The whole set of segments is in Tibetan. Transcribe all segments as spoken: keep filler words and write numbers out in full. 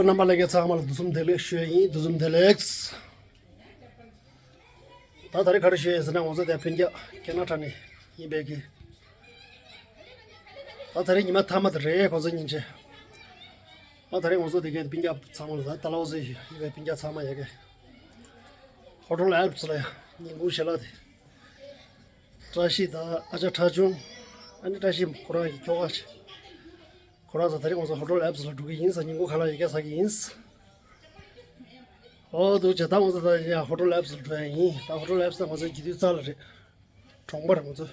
རྣམ་པ་ལྷན་རྒྱས་ཚང་མ་ལ་དུས་གསུམ་བདེ་ལེགས་ཞུ་ཡ་ཡིན། དུས་གསུམ་བདེ་ལེགས། ད་ད་རེས་ག་རེ་ཞུ་ཡ་ཡིན་ཟེར་ན། ང་ཚོ་དེ་ཕིན་རྒྱ་ཁེ་ན་ཌ་ནས་ཡིན་པའི་གི། ད་ད་རེས་ཉི་མ་མཐའ་མ་དེ་རེད། ཁོང་ཚོ་སྙིང་རྗེ། ད་ད་རེས་ང་ཚོ་དེ་གའི་ཕིན་རྒྱ་ཚང་མ་ལ། ད་ད་ལའོ་ཙི་ཡིན་པའི་ཕིན་རྒྱ་ཚང་མ་ཡ་གི། ཧོ་ཊེལ་ཨལ་པས་ལ་ཡ་ཉིན་གུང་ཞལ་ལག་དེ། བཀྲ་ཤིས་དང་ཨ་ཅག་ཁྲ་ཆུང་། ཨ་ནི་བཀྲ་ཤིས་ཁོ་རང་གི་ཁྱོ་ག་ཅིག་ཁོ་རང་ཚོ་ད་རེས་ང་ཚོ་ཧོ་ཊེལ་ཨལ་པས་ལ་འགྲོ་གི་ཡིན་ཟེར། ཉིན་གུང་ཁ་ལག་ཡ་གི་ཟ་གི་ཡིན། ཨོ་འདུག་བྱས། ད་ང་ཚོ་ད་ཡ་ཧོ་ཊེལ་ཨལ་པས་ལ་འགྲོ་ཡ་ཡིན། ད་ཧོ་ཊེལ་ཨལ་པས་ལ་ང་ཚོ་རྒྱུ་དུས་རྩ་ལ་རེད། གྲོང་པར་ང་ཚོ།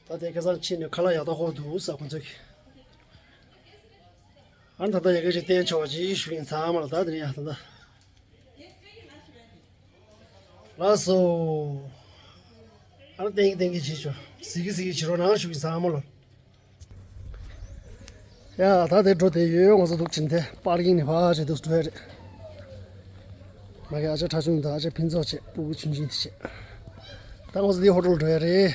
ད་དེ་ཁ་སང་ཕྱིན་ནས་ཁ་ལག་ཡག་ཐག་ཧོ་འདུག་ཟེར་ཁོང་ཚོས་གི། ཨ་ནི་ད་ལྟ་ཡ་གི་ཅིག་བསྟན་ཆོག་ཅིག་ཞུ་ཡིན་ཚང་མ་ལ། ད་དེ་ནས་ཡ་ད་ལྟ། ལགས་སོ། ཨ་ནི་ཏན་གི་ཏན་གི་བྱེད་ཆོག་གཟིགས་གི་གཟིགས་གི་བྱེད་རོགས་གནང་ཞུ་ཡིན་ཚང་མ་ལ། ཡ་ད་དེ་འགྲོ་དེ་ཡོད། ང་ཚོ་འདུག་ཕྱིན་ཏེ་པར་ཀིང་ནས་ཕར་བྱས་འདུག་འགྲོ་ཡ་རེད། མ་གི་ཨ་ཅག་ཁྲ་ཆུང་དང་ཨ་ཅག་ཕུན་ཚོགས་བྱས། སྤུ་གུ་ཆུང་ཆུང་དེ་བྱས། ད་ང་ཚོ་འདི་ཧོ་ཊེལ་འགྲོ་ཡ་རེད།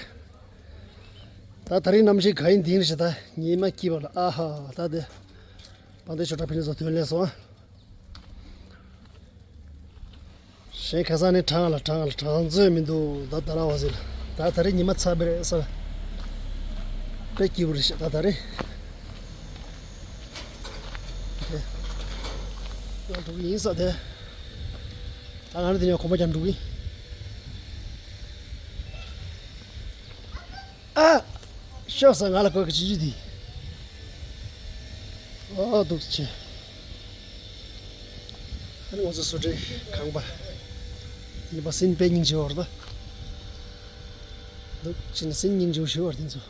ད་ད་རིང་གནམ་གཤིས་ག་ཡིན་འདི་ཡིན་ཞེ། ད་ཉི་མ་སྐྱིད་པ་ལ། ཨ་ཧ། ད་དེ་དཔལ་ལྡན་ཆོས་གྲགས་ཕུན་ཚོགས་དོན་ལེགས་སོང་། གཞན་ཁ་སང་ནས་གྲང་ལ་གྲང་ལ་གྲང་ཚོད་མི་འདུག་ད་ད་ར་བ་ཟེར་ལ། ད་ད་རེས་ཉི་མ་ཚ་བེར་ས་དཔེ་སྐྱིད་པོ་རེད་ཤག་ད་ད་རེས། ཡང་འགྲོ་གི་ཡིན་ས་དེ། ད་ང་ནི་དེ་ནས་གོམ་པ་རྒྱབ་འགྲོ་གི་ཡིན། ཨ། ཤོག་ས་ང་ལ་གོ་གི་ཅི་ཅི་དེ། ཨོ་འདུག་ཆེ། ཨ་ནི་ང་ཚོ་སུ་ཏྲེ་ཁང་པ། ཉི་མ་སིན་པེ་སྙིང་རྗེ་བར་ད། འདུག་ཅི་ནི་སིན་སྙིང་རྗེ་བ་ཞུ་བར་དེ་ཚོ།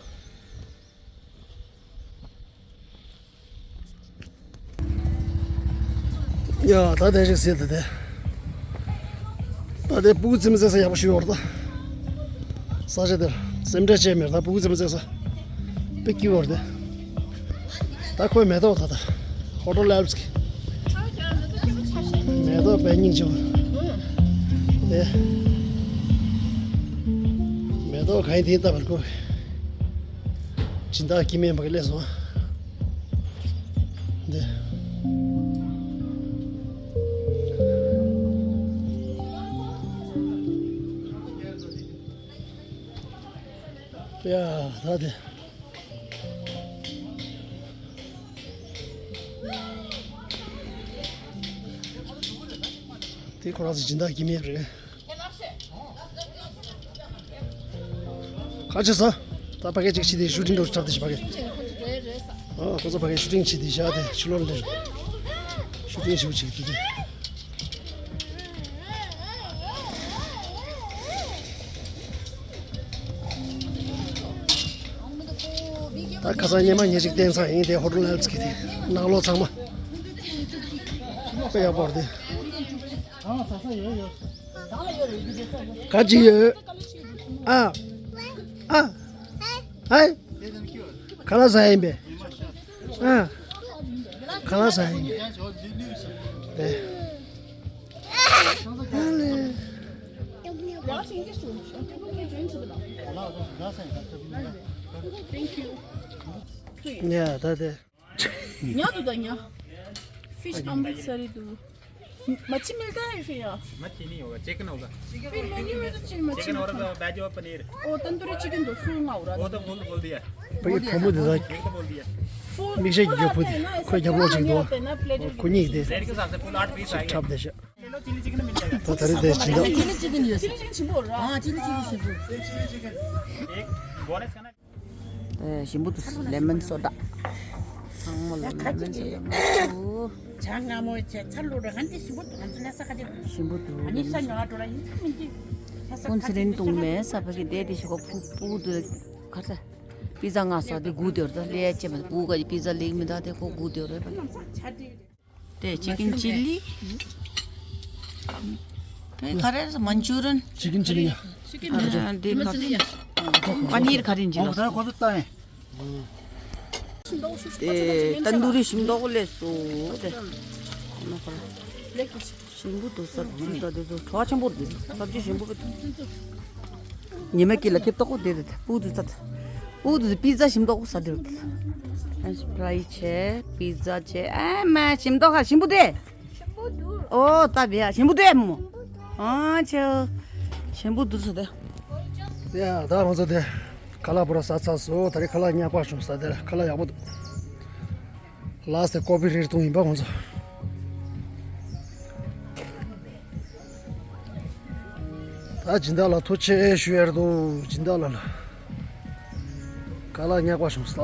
ཡ་ད་དེ་ཞིག་ཟེར་ད་དེ། ད་དེ་སྤུ་གུ་རྩེད་མོ་རྩེ་ས་ཡག་པོ་ཞིག་ཡོད་རེད་ད། ས་ཆ་དེར་སེམས་ཁྲལ་བྱས་མེད་ད། སྤུ་གུ་རྩེད་མོ་རྩེ་ས་དཔེ་སྐྱིད་པོ་རེད་དེ། ད་ཁོའི་མེ་ཏོག་ད་ད་ཧོ་ཊེལ་ཨལ་པས་ཀྱི་མེ་ཏོག་དཔེ་སྙིང་རྗེ་པོ་དེ། མེ་ཏོག་གང་ཡིན་དེ་ལྟ་བར་ཁོ། སྦྱིན་བདག་སྐྱེ་དམན་པ་གི་སླེབས་སོང་། འདི། ཡ་ད་དེ། དེ་ཁོ་རང་ཚོ་སྦྱིན་བདག་སྐྱེ་དམན་རེད། ཁ་ཆེ་ས། ད་ཕ་གི་ཅིག་ཕྱི་དེ་ཤུ་ཊིང་འགྲོ་འཁྲབ་དེ་ཤི་ཕ་གི། ཨ་ཁོ་ཚོ་ཕ་གི་ཤུ་ཊིང་ཕྱི་དེ་བཞག་དེ་ཕྱི་ལོགས་ལ་ཤུ་ཊིང་ཞུ་ཅིག་དེ་དེ། ད་ཁ་སང་ཉི་མ་ཉི་ཤུ་བསྟན་ཚང་ཡིན་དེ་ཧོ་ཊེལ་ཨལ་པས་ཀྱི་དེ་ནང་ལོགས་ཚང་མ། དཔེ་ཡག་པོ་རེད་དེ། ག་ཅི་ཡོད། ཨ། ཨ། ཧའི། ག་ལ་ཟ་ཡིན་པས། ཨ། ག་ལ་ཟ་ཡིན་པས། དེ། ཨ་ལེ། ཉ་ད་དེ། ཉ་དུ་ད་ཉ། Fish amritsari དུ། मच्छी मिलता है फिर यहाँ? मच्छी नहीं होगा, चिकन होगा। फिर मेन्यू में तो चिकन मच्छी चिकन और मिलता है। वेज और पनीर। ओ तंदूरी चिकन दो, फुल माउरा। वो तो फुल बोल दिया। भाई, फमु दे दा। एक तो बोल दिया। फुल मिक्स है, पूरा जो फुल। आते हैं ना, ऐसा कोई जब लोग नहीं चिकन होते ना, प्लेटेड और कुनी दे। प्लेट के हिसाब से फुल आठ पीस आएंगे। छाप दे। ले लो, चिली चिकन मिल जाएगा। तो तरी दे चिंदा। चिली चिकन यो। चिली चिकन छिंबो रा। हाँ, चिली चिकन छिंबो। एक बोनस का ना। ཞིམ་པོ་འདུག་ལེ་མོན་སོ་ཌ། ཚང་མ་ལ་ལེ་མོན་སོ་ཌ་མ་ཞུ། ཇ་མངར་མོ་བྱས་ཚ་ལུ་ར་ཧན་ཏེ་ཞིམ་པོ་འདུག་ང་ཚོ་ལ་ས་ཁ་ཅིག་ཞིམ་པོ་འདུག་ཨ་ནི་ས་ཉོ་ཨ་འགྲོ་ར་ཡིན་ཅི་མིན་ཅི། ཁོང་ཚེ་རིང་དུང་མེ་ས་ཕ་གི་དེ་དེ་ཞིག་གོ་ཕུ་ཕུ་དུ་ཁ་ས། པི་ཛ་ང་ས་དེ་གུ་དེ་ར་ད་ལེ་ཅེ་མ་གུ་ག་པི་ཛ་ལེགས་མི་ད་དེ་ཁོ་གུ་དེ་ར་པ། དེ་ཅི་ཀིན་ཅི་ལི། དེ་ག་རེ་རེད། མན་ཅུ་རན། ཅི་ཀིན་ཅི་ལི་ཡ། དེ་ག་པ་ནིར་ག་རེ་ཅི་ལ། དེ་ཏན་དུ་རི་ཞིམ་མདོག་ལས་སོ་དེ། ཞིམ་པོ་འདུག་ས་བུ་ད་དེ་ཚོ་བྲོ་བ་ཆེན་པོ་འདུག་སབ་ཇི་ཞིམ་པོ་བུ། ཉི་མ་སྐྱིད་ལ་ཁེབས་ཏོག་པོ་དེ་དེ་སྤུ་དུ་ཚ། ཨུ་ཙི་པི་ཛ་ཞིམ་མདོག་ས་དེར། ཨ་ཕྲའི་བྱས་པི་ཛ་བྱས། ཨ་མ་ཞིམ་མདོག་ཧ་ཞིམ་པོ་དེ། ཨོ་ད་བེ་ཡ་ཞིམ་པོ་དེ་མོ། ཨ་ཆེ། ཞིམ་པོ་འདུག་ས་དེ། ཡ་ད་ང་ཚོ་དེ་ཁ་ལག་པོ་ར་ཟ་ཚར་སོང་། ད་རེས་ཁ་ལག་ཉག་པ་བྱུང་ས་དེ་ལ་ཁ་ལག་ཡག་པོ་འདུག་ལགས་སེ་ཀོ་པི་རེད་གཏོང་ཡིན་པ་ང་ཚོ། ད་སྦྱིན་བདག་ལ་ཐུགས་རྗེ་ཆེ་ཞུ་ཡ་རེད་དོ། སྦྱིན་བདག་ལ་ལ། ཁ་ལག་ཉག་པ་བྱུང་ས།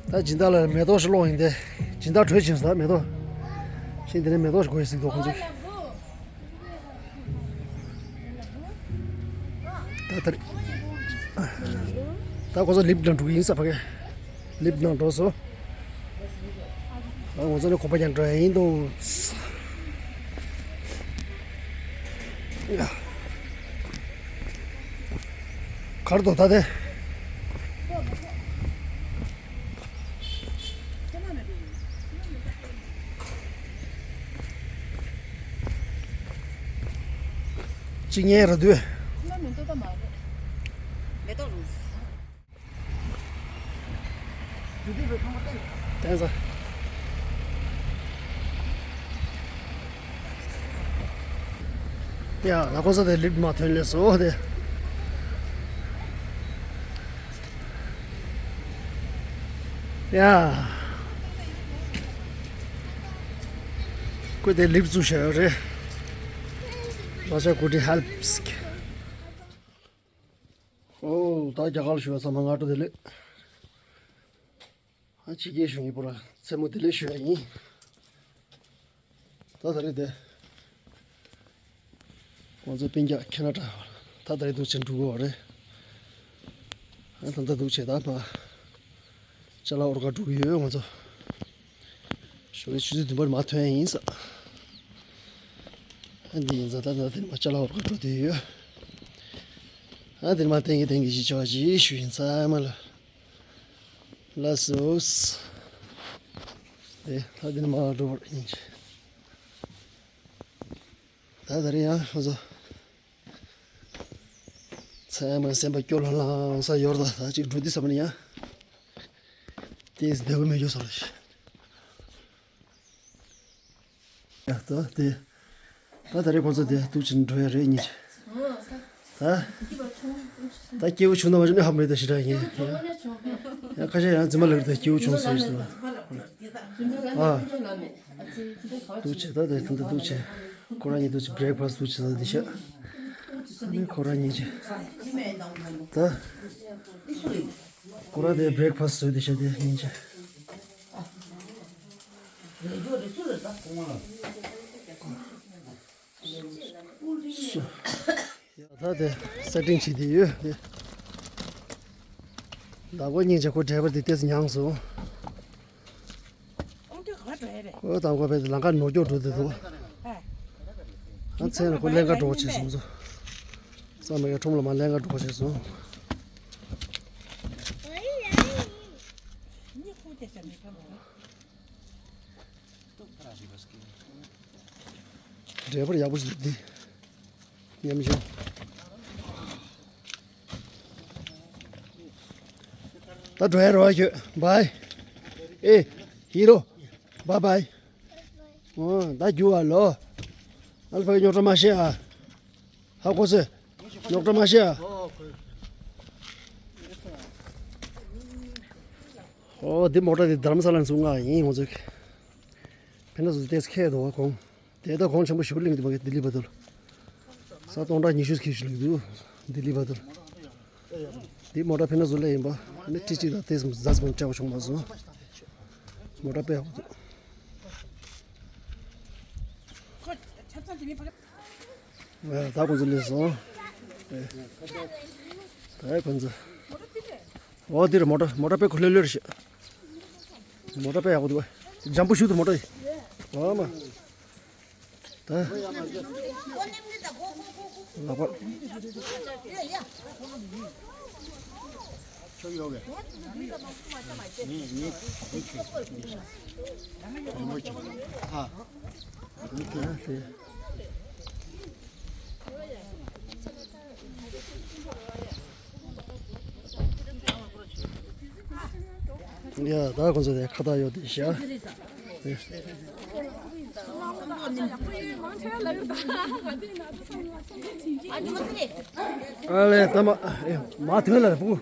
ད་སྦྱིན་བདག་ལ་མེ་ཏོག་ཞིག་སློག་ཡིན་ཏེ། སྦྱིན་བདག་གྲོས་བྱིན་ས་མེ་ཏོག་ཤིང་དེ་ནས་མེ་ཏོག་ཞིག་དགོས་ཡིན་ཟིག་དོ་ཁོང་ཚོས། ད་ད་ད་ཁོ་ཚོ་ལིབ་ནང་འགྲོ་གི་ཡིན་ས་ཕ་གི། ལིབ་ནང་འགྲོ་སོ། ད་ང་ཚོ་ནི་གོམ་པ་རྒྱག་འགྲོ་ཡ་ཡིན་འདུག་ཡ། གར་དོ་ད་དེ། གཅིག་ཉལ་ར་དུས། ཏན་ས། ཡ་ལ་ཁོ་ས་དེ་ལིབ་མ་ཐོན་ལེ་སོ་དེ། ཡ། ཁོས་དེ་ལིབ་བཙུགས་བཞག་ཡོད་རེད། ལ་ཤ་ཀུ་ཏི་ཧེལ་པས། ཨོ་ད་རྒྱ་གར་ལ་བཞུགས་པ་ཚང་མ་སྔ་དྲོ་བདེ་ལེགས། ཨ་ཕྱི་རྒྱལ་གཞུང་གི་པོ་ར་མཚན་མོ་བདེ་ལེགས་ཞུ་ཡ་ཡིན། ད་ད་རེས་དེ། ང་ཚོ་སྤུན་ཀྱག་ཁེ་ན་ཌ་ད་ད་རེས་འདུག་བྱས་འགྲོ་གི་ཡོད་རེད། ཨ་ད་ད་འདུག་བྱས་ད་མ། ཅ་ལག་འོར་ག་འགྲོ་གི་ཡོད་ང་ཚོ། ཞོགས་ཀའི་ཆུ་ཚོད་བདུན་པར་མ་ཐོན་ཡ་ཡིན་ས། ཨ་འདི་ཡིན་ཙང་ད་ད་དེ་མ་ཅ་ལག་འོར་ག་འགྲོ་བསྡད་ཡོད། ཨ་དེ་མ་བསྟན་གི་བསྟན་གི་ཞིག་བྱ་བ་ཞིག་ཞུ་ཡིན་ཚང་མ་ལ། ལགས་སོ། དེ་ད་དེ་ནི་མ་འགྲོ་བར་ཡིན་ཅི། ད་ད་རེས་ཡང་ཁོ་ཚོ། ཚང་མ་སེམས་པ་སྐྱོ་ལྷང་ལྷང་ས་ཡོར་ད་ད་ཅིག་འགྲོ་དུས་ས་མ་ནི་ཡང་། དེས་བདེ་བོ་མེད་རྒྱུ་ས་རེད། ཡ་ད་དེ། ད་ད་རེས་ཁོ་ཚོ་དེ་འདུག་ཕྱིན་འགྲོ་ཡ་རེད་ཉིན་ཅིག་ད། ད་སྐྱེ་བོ་ཆུང་ན་མ་ཆུང་ནས་ཧ་མ་རེད་ད་ཞེ་དྲག་ཡིན། ཡ་ཁ་ཤས་ཡང་རྫུན་མ་ལབ་རེད་ད་སྐྱེ་བོ་ཆུང་ཟེར་ཞིག་ད། ཨ། འདུག་བྱེད་ད་དེ་ད་ད་འདུག་བྱེད། ཁོ་རང་གཉིས་འདུག་བྱེད་བྷི་རེག་ཕ་སི་འདུག་བྱེད་ད་འདི་ཤ། ཨ་ནི་ཁོ་རང་གཉིས་ཀྱི། ད། ཁོ་རང་དེ་བྷི་རེག་ཕ་སི་བཟོས་འདི་ཤ་དེ་གཉིས་ཀྱི། ད་དེ་སེ་ཊིང་བྱེད་དེ་ཡོད་དེ། ད་ཁོ་སྙིང་རྗེ་ཁོ་ཌ་རའི་བར་དེ་ཏོག་ཙམ་མྱངས་སོང་། ཁོ་དང་ཁོ་བས་ལམ་ཁ་ནོར་སྐྱོག་འགྲོ་དེ་འདུག་ཨ་མཚན་ལ་ཁོ་ལེན་ག་འགྲོ་བྱས་སོང་ཚོ། བསམ་མེད་ཁྲོམ་ལ་མ་ལེན་ག་འགྲོ་བྱས་སོང་། ཌ་རའི་བར་ཡག་པོ་ཞིག་འདུག་འདི། ཉམས་ཞིང་། ད་འགྲོ་ཡ་རོགས་ཁྱོད། བའི། ཨེ། ཧི་རོ། བའི་བའི། ཨོ། ད་རྒྱུགས་པ་ལོ། ཨ་ལ་ཕ་གི་རྙོག་དྲ་མ་བཤད་ཨ། ཧ་གོ་སོང་། རྙོག་དྲ་མ་བཤད་ཨ། ཨོ། འདི་མོ་ཊ་འདི་དྷ་རམ་ས་ལ་ནས་བཙུགས་ང་ཡིན་ང་ཚོ། ཕན་ན་སུ་ཏེས་ཁེ་དོ་བ་གོང་། དེ་ད་གོང་ཆེན་པོ་ཞུ་ལིང་དུ་མ་གི་ལྡི་ལི་བར་དུ་ལ། ས་སྟོང་ཕྲག་ཉི་ཤུ་ཁྱེར་ཞུ་ལིང་དུ། ལྡི་ལི་བར་དུ་ལ། འདི་མོ་ཊ་ཕན་ན་སུ་ལས་ཡིན་པ། ནི་ཁྲི་གཅིག་དང་ཏེས་མོ་ཛ་སི་མོ་སྤྲད་པ་བྱུང་མ་སོང་། མོ་ཊ་དཔེ་ཡག་པོ་འདུག་ད་ཁོང་ཚོ་སླེབས་སོང་། ད་ཁོང་ཚོ། འོ་འདིར་མོ་ཊ་མོ་ཊ་དཔེ་ཁོ་ལྷོད་ལྷོད་རེད་ཤག་མོ་ཊ་དཔེ་ཡག་པོ་འདུག་ཇམ་པོ་ཤུ་དུ་མོ་ཊ་ཡིན། འོ་མ། ད། ལག་པ། ཁྱོད་ཡོད་གས། ངས་ངས་ངས་ཁྱོད་ངས་ཤ་མོ་ཅིག་ཨ། ངས་ཁྱོད་ཡ། ད་ཁོང་ཚོ་དེ་ཁ་བཏགས་ཡོད་དེ་ཤ། ཨ་ལས་ད་མ་ཨེ་མ་དེ་ལ་བུ།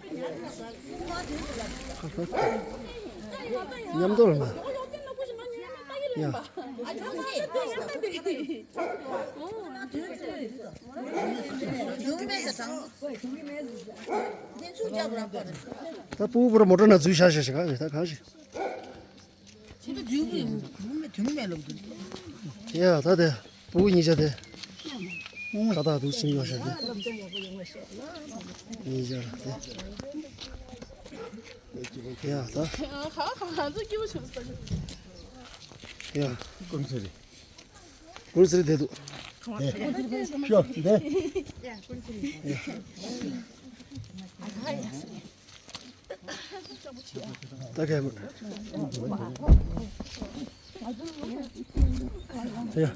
མཉམ་དུ་ལ་མ། ཡ། ད་སྤུ་གུ་པུ་ར་མོ་ཊ་ནང་འཛུལ་བཞག་བཞག་བཞག་ག་ད་གང་ཞིག་ཁྱེད་ཚོ་འཛུལ་གི་ཡོང་མེད་དོན་མེད་ལབ་འདུག་ཡ་ད་དེ་སྤུ་གུ་གཉིས་ཆ་དེ་ཁ་བཏགས་འདུག་སེམས་ཡོད་ཤག་དེ་གཉིས་ཆ་དེ་ཡ་ད་ཧ་ཧ་ཧ་ཚོ་སྐྱིད་པོ་བྱུང་སོང་། ཡ་ཀུན་ཚེ་རེད། ཀུན་ཚེ་རེད་དེ་འདུག་ཤོ་འདི། ད་གས་མ། ཡ།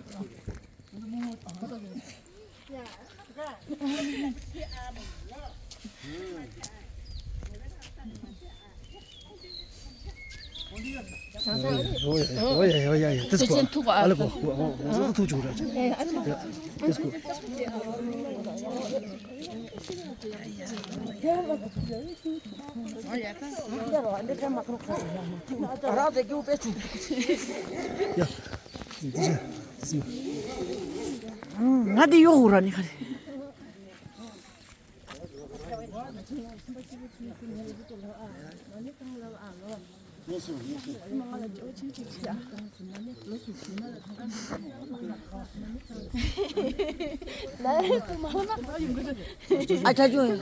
ཨོ་ཡ་ཡ་ཡ་ཡ། དེ་སྐོར་ཨ་ལ་གོ་ཨོ་ཨོ་ཨོ་ཐུག་ཆུག་ར་ཅིག་དེ་སྐོར། ཡ། ང་འདི་གཡོག་འུ་ར་ནི་ཁ་རེ། ཨ་ཆ་ཆུང་།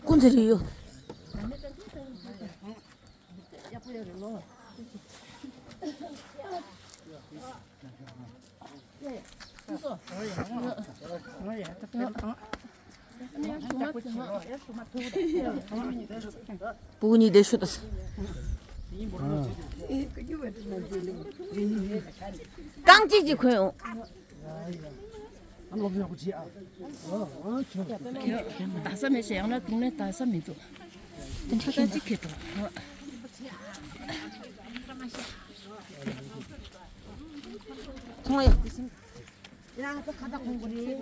ཀུན་ཚེ་རིང་ཡོད། སྤུ་གུ་གཉིས་བསྡད་ཤོག་ད། རྐང་གཅིག་གཅིག་གོན་འོང་། ད་ས་མེད་ཤེ་ཡང་ན་དུང་ནས་ད་ས་མི་འདུག་ད་གཅིག་ཁེ་འགྲོ། ཚོང་ཡ། ཡ་ད་ཁ་ད་ཁོང་གོ་རེད། ཡ་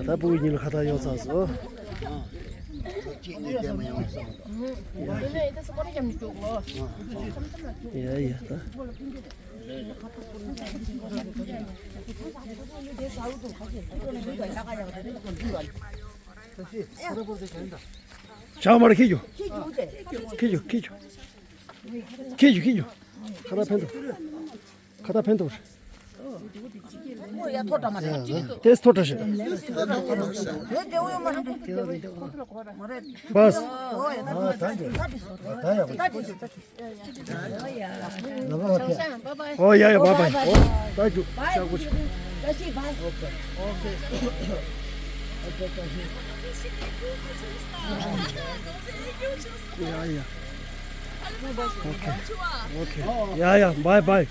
ད་སྤུ་གུ་གཉིས་ལ་ཁ་ད་གཡོག་ཚར་སོང་། ཡ་ཡ་ད། ཇག་མ་རེད་ཁྱེར་རྒྱུག་ཁྱེར་རྒྱུག་ཁྱེར་རྒྱུག་ཁྱེར་རྒྱུག་ཁ་ད་ཕན་ཐོགས། ཁ་ད་ཕན་ཐོགས། ཏེས་ཐོ་ཏྲ་ཤི། པས། ཨོ་ཡ་ཡ་བྷའི་བྷའི། ཨོ་ད་རྒྱུགས་ཤག་པོ་ཆེ། ཡ་ཡ། ཨོ་ཁེ། ཨོ་ཁེ། ཡ་ཡ་བྷའི་བྷའི།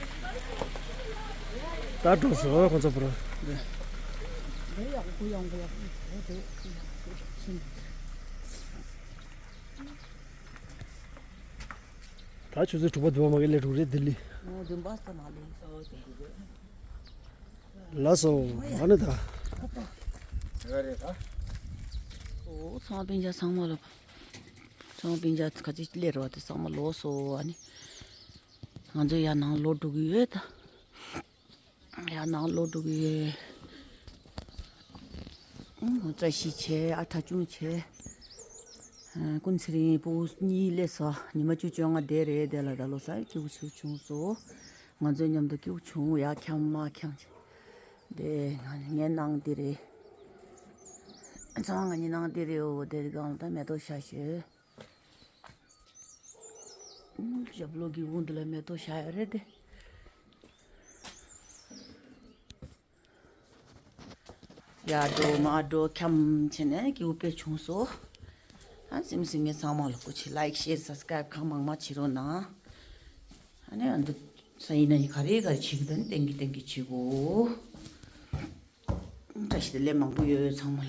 ད་འགྲོ་སོང་ཁོང་ཚོ་བུ་ར། ད་ཆུ་ཚོད་དྲུག་པ་བདུན་པ་མ་གི་སླེབས་འགྲོ་གི་རེད་ལྡི་ལི། ལགས་སོ། ཨ་ནི་ད། ཨོ་ཚང་མ་སྤུན་ཀྱག་ཚང་མ་ལོ། ཚང་མ་སྤུན་ཀྱག་ག་ཚོད་སླེབས་རེད་པ་དེ་ཚང་མ་ལོགས་སོ་ཨ་ནི། ང་ཚོ་ཡར་ནང་ལོག་འགྲོ་གི་ཡོད་ད། ཡར་ནང་ལོག་འགྲོ་གི་ཡོད། ཨང་། བཀྲ་ཤིས་བྱས། ཨ་ཁྲ་ཆུང་བྱས། ཀུན་ཚེ་རིང་ཕྲུ་གུ་གཉིས་སླེབས་སོང་། ཉི་མ་བཅུ་བཅོ་ལྔ་དེ་རེད། དེ་ལ་ད་ལོ་ས་སྐྱིད་པོ་ཞིག་བྱུང་སོང་། ང་ཚོའི་མཉམ་དུ་སྐྱིད་པོ་བྱུང་། ཡར་འཁྱམ་མར་འཁྱམ་བྱས། དེ་ང་ངའི་ནང་དེ་རེད། ཚང་མ་ངེད་ནང་དེ་རེད། འོ་དེ་རེད། སྒང་ལ་ད་མེ་ཏོག་ཤར་ཤོད། ཞབས་ལོགས་ཀྱི་དབུ་འདི་ལ་མེ་ཏོག་ཤར་ཡོད་རེད་དེ། ཡར་འགྲོ་མར་འགྲོ་འཁྱམ་བྱས་ནས་སྐྱིད་པོ་དཔེ་བྱུང་སོང་། ཨ་སེམས་སེམས་ངའི་ཚང་མ་ལ་སྐུ་མཁྱེན། ལའིཀ་ཤེར་སབ་སི་ཀ་རའིབ་གང་མང་མང་བྱེད་རོགས་གནང་། ཨ་ནི་ཨ་འདི་ས་ཡིན་ན་ཡིན་ག་རེ་ག་རེ་བྱེད་ཀྱི་འདུག་ན་ཏན་གྱི་ཏན་གྱི་བྱེད་དགོས། བཀྲ་ཤིས་བདེ་ལེགས་མང་པོ་ཡོད་ཚང་མ་ལ།